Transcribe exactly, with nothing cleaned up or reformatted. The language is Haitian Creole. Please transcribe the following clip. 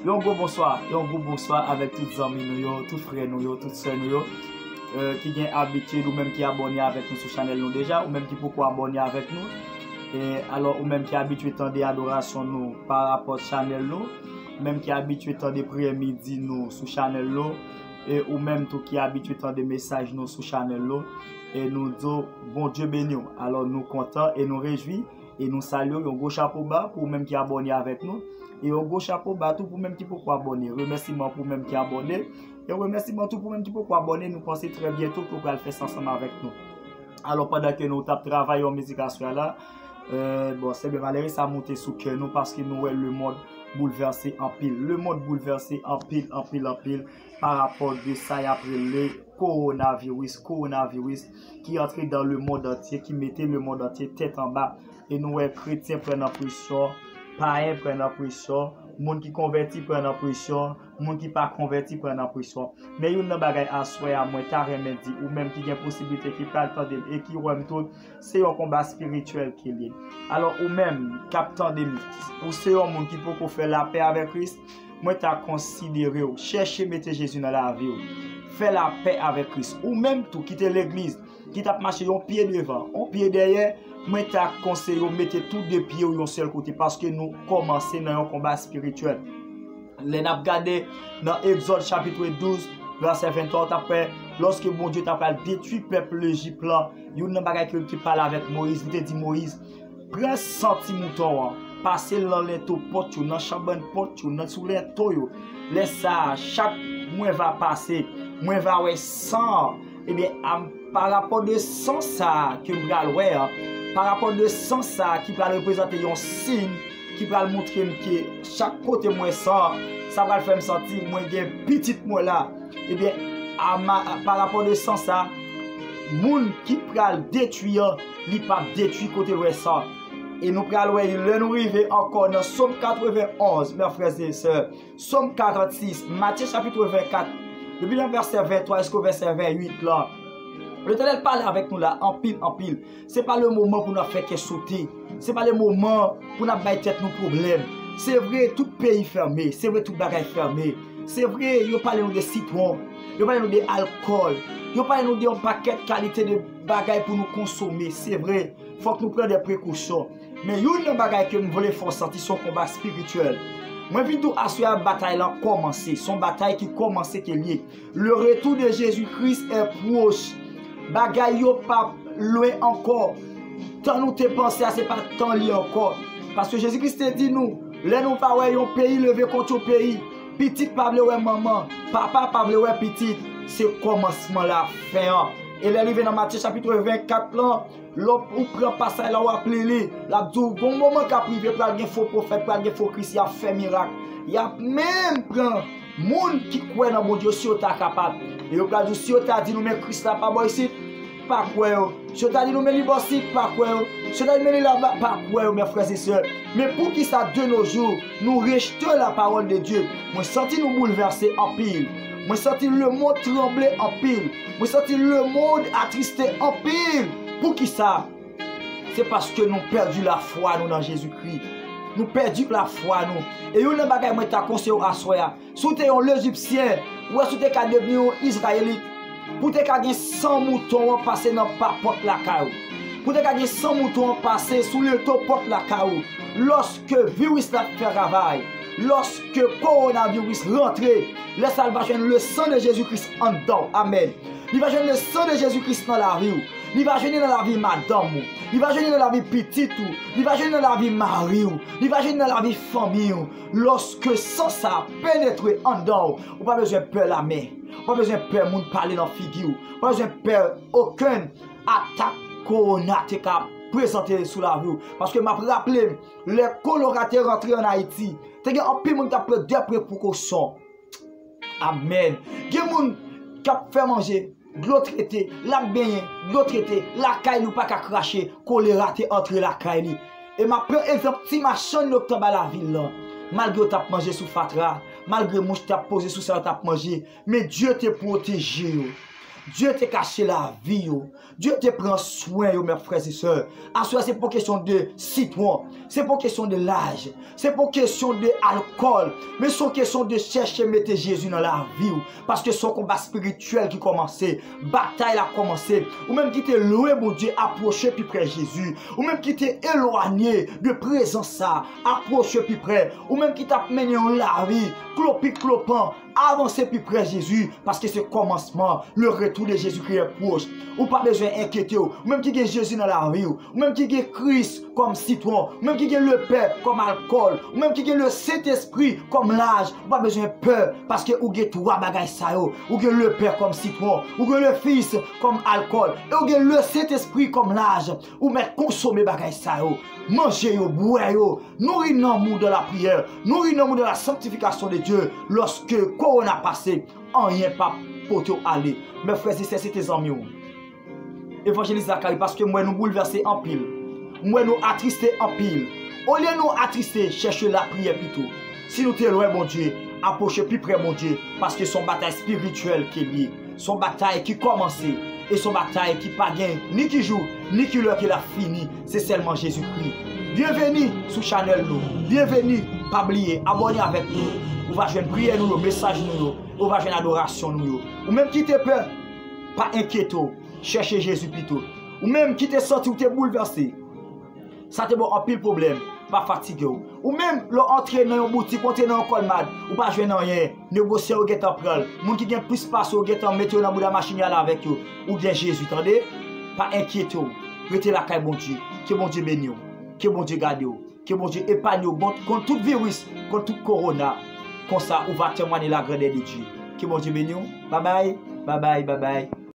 Yon gwo bonswa, yon gwo bonswa avèk tout zanmi nou yo, tout frè nou yo, tout sè nou yo, euh, ki gen abitid, ou menm ki abòne avèk nou sou chanèl nou deja, ou menm ki poko abòne avèk nou. E alò, ou menm ki abitye tande adorasyon nou pa rapò chanèl nou, ou menm ki abitye tande priyè midi nou sou chanèl nou, e ou menm tou ki abitye tande mesaj nou sou chanèl nou, e nou di w, Bondye beni w. Alò, nou kontan e nou rejwi. E nou salye w, yon gwo chapo ba pou ou menm ki abòne avèk nou. E yon gwo chapo ba tou pou menm ki poko abòne. Remèsiman pou menm ki abòne. E remèsiman tou pou menm ki poko abòne. Nou panse trè byento ke w pral fè sa ansanm avèk nou. Alò, pandan ke nou t ap travay yon mizik aswè a la, euh, bon, se byen malere sa moute sou kè nou paske nou wè lemonn boulvèse anpil. Lemonn boulvèse anpil, anpil, anpil pa rapò de sa y ap rele kowonaviris, kowonaviris ki antre dan lemonn antye, ki mete lemonn antye tèt anba. E nou wè kretyen pran nan presyon, payen pran nan presyon, moun ki konvèti pran nan presyon, moun ki pa konvèti pran nan presyon. Men youn nan bagay aswè a mwen ta renmen di, ou menm ki gen posiblite ki pral tande m e ki wè m tou, se yon konba espirityèl ke l ye. Alò ou menm k ap tande m, ou se yon moun ki poko fè lapè avèk Kris, mwen ta konsidere w, chèche mete Jezi nan lavi w. Fè lapè avèk Kris. Ou menm tou ki te legliz, ki t ap mache yon pye devan, yon pye dèyè, mwen ta konseye w mete tou de pye w yon sèl kote paske nou kòmanse nan yon konba espirityèl. Lè n ap gade nan Egzòd chapit douz, vèsè venntwa, w t ap wè, lòske Bondye t ap pral detwi pèp Lejip lan, youn nan bagay ke l te pale avèk Moyiz, li te di Moyiz, pran san ti mouton an, pase l nan lento pòt yo, nan chanbrann pòt yo, nan sou lento yo. Lè sa a, chak mwen va pase, mwen va wè san an. Ebyen, a, pa rapò de san sa a ke m pral wè an, pa rapò de san sa a ki pral reprezante yon siy ki pral montre m ke chak kote m wè san an, sa pral fè m santi mwen gen pitit mwen la. Ebyen, a ma-, pa rapò de san sa a, moun ki pral detwi an, li p ap detwi kote l wè san an. E nou pral wè, lè nou rive ankò nan Sòm katrevenn onz, mè frè e sè, Sòm karannsis, Matye chapit vennkat, depi nan vèsè venntwa jiska vèsè vennuit la. Letènèl pale avèk nou la anpil, anpil. Se pa le moman pou n ap fè kè sote. Se pa le moman pou n ap bay tèt nou pwoblèm. Se vre, tout peyi fèmen. Se vre, tout bagay fèmen. Se vre, yo pale nou de sitwon. Yo pale nou de alkòl. Yo pale nou de yon pakèt kalite de bagay pou nou konsome. Se vre, fòk nou pran de prekosyon. Men youn nan bagay ke m vle fè w santi, se yon konba espirityèl. Mwen vin di w aswè a, batay lan kòmanse. Se yon batay ki kòmanse ke l ye. Le retour de Jésus-Christ est proche. Bagay yo p ap lwen ankò. Tan nou te panse a, se pa tan li ankò. Paske Jezi Kris te di nou, lè nou va wè yon peyi leve kont yon peyi, pitit pa vle wè manman, papa pa vle wè pitit, se kòmansman lafen an. E lè rive nan Matye chapit vennkat lan, lè w pran pasaj la, w ap li li, l ap di w, gon moman k ap rive, pral gen fo pwofèt, pral gen fo Kris, y ap fè mirak. Y ap menm pran moun ki kwè nan Bondye yo, si yo ta kapab. E yo pral di w, si yo ta di nou, men Kris la pa bò isit, pa kwè yo. Si yo ta di nou, men li bò isit, pa kwè yo. Si yo ta di, men li laba, pa kwè yo, mes frères et sœurs. Men poukisa, de nos jours, nou rejte la parole de Dieu? Mwen santi nou boulvèse anpil. Mwen santi lemonn tranble anpil. Mwen santi lemonn atriste anpil. Poukisa? Se paske nou pèdi lafwa nou nan Jezikri. Nou pèdi lafwa nou. E youn nan bagay mwen ta konseye w aswè a, si w te yon Lejipsyen, ou wè si w te ka devni yon Izrayelit, pou w te ka gen san mouton an pase nan pa pòt lakay ou, pou w te ka gen san mouton an pase sou lento pòt lakay ou, lòske viris la ap fè ravaj, lòske kowonaviris rantre, lè sa a l va jwenn le sang de Jésus-Christ anndan w. Amèn. Li va jwenn le sang de Jésus-Christ nan lavi w. Li va jwenn li nan lavi madanm ou. Li va jwenn li nan lavi pitit ou. Li va jwenn li nan lavi mari w. Li va jwenn li nan lavi fanmi w. Lòske san sa a penetre anndan w, ou pa bezwen pè lamè. Ou pa bezwen pè moun pale nan figi w. Ou pa bezwen pè okenn atak kowona te ka prezante sou lavi w. Paske m ap raple m, lè kolera te rantre ann Ayiti, te gen anpil moun k t ap pran de prekosyon. Amèn. Gen moun k ap fè manje, dlo trete, l ap benyen, dlo trete, lakay li ou pa ka krache, kolera te antre lakay li. E m ap pran egzanp ti machann yo k t anba lavil lan. Malgre yo t ap manje sou fatra, malgre mouch t ap poze sou sa yo t ap manje, men Dye te pwoteje yo. Dye te kache lavi yo. Dye te pran swen yo, mè frè e sè. Aswè, se pa kesyon de sitwon. Se pa kesyon de laj. Se pa kesyon de alkòl. Men se yon kesyon de chèche mete Jezi nan lavi w. Paske se yon konba espirityèl ki kòmanse. Batay la kòmanse. Ou menm ki te lwen Bondye, apwoche pi pre Jezi. Ou menm ki te elwanye de prezans sa, apwoche pi pre. Ou menm ki t ap mennen yon lavi klopik klopan, avanse pi pre Jezi, paske se kòmansman, le retour de Jésus-Christ est proche. Ou pa bezwen enkyete w. Ou menm ki gen Jezi nan lavi w, ou menm ki gen Kris kòm sitwon, ou menm ki gen lepè kòm alkòl, ou menm ki gen le Sentespri kòm laj, ou pa bezwen pè, paske ou gen twa bagay sa yo. Ou gen lepè kòm sitwon, ou gen le Fis kòm alkòl, e ou gen le Sentespri kòm laj. Ou mèt konsome bagay sa yo. Manje yo, bwè yo. Nouri nanm ou dans la prière. Nouri nanm ou dans la sanctification de Dieu. Lòske kowona pase, anyen p ap pote w ale. Mè frè e sè, se te zanmi w, Evanjelis Zacharie, paske m wè nou boulvèse anpil. M wè nou atriste anpil. Olye nou atriste, chèche lapriyè pito. Si nou te lwen Bondye, apwoche pi pre Bondye, paske se yon batay espirityèl ke l ye. Se yon batay ki kòmanse, e se yon batay ki pa gen ni ki jou, ni ki lè ke l ap fini. Se sèlman Jezikri. Byenveni sou chanèl nou. Byenveni, pa bliye, abòne avèk nou. Ou va jwenn priyè nou yo, mesaj nou yo, ou va jwenn adorasyon nou yo. Ou menm ki te pè, pa enkyete w, chèche Jezi pito. Ou menm ki te santi w te boulvèse, sa te ba w anpil pwoblèm, pa fatige w. Ou menm, lè w antre nan yon boutik, w antre nan yon Colmart, ou pa jwenn anyen, negosyè yo gentan pran l. Moun ki gen plis pase w gentan mete yo nan bouda machin y ale avèk yo. Ou gen Jezi, tande. Pa enkyete w. Rete lakay Bondye. Ke Bondye beni w. Ke Bondye gade w. Ke Bondye epanye w kont, kont tout viris, kont tout kowona. Konsa, ou va temwanye lagrandè de Dye. Ke Bondye beni w. Babay, babay, babay.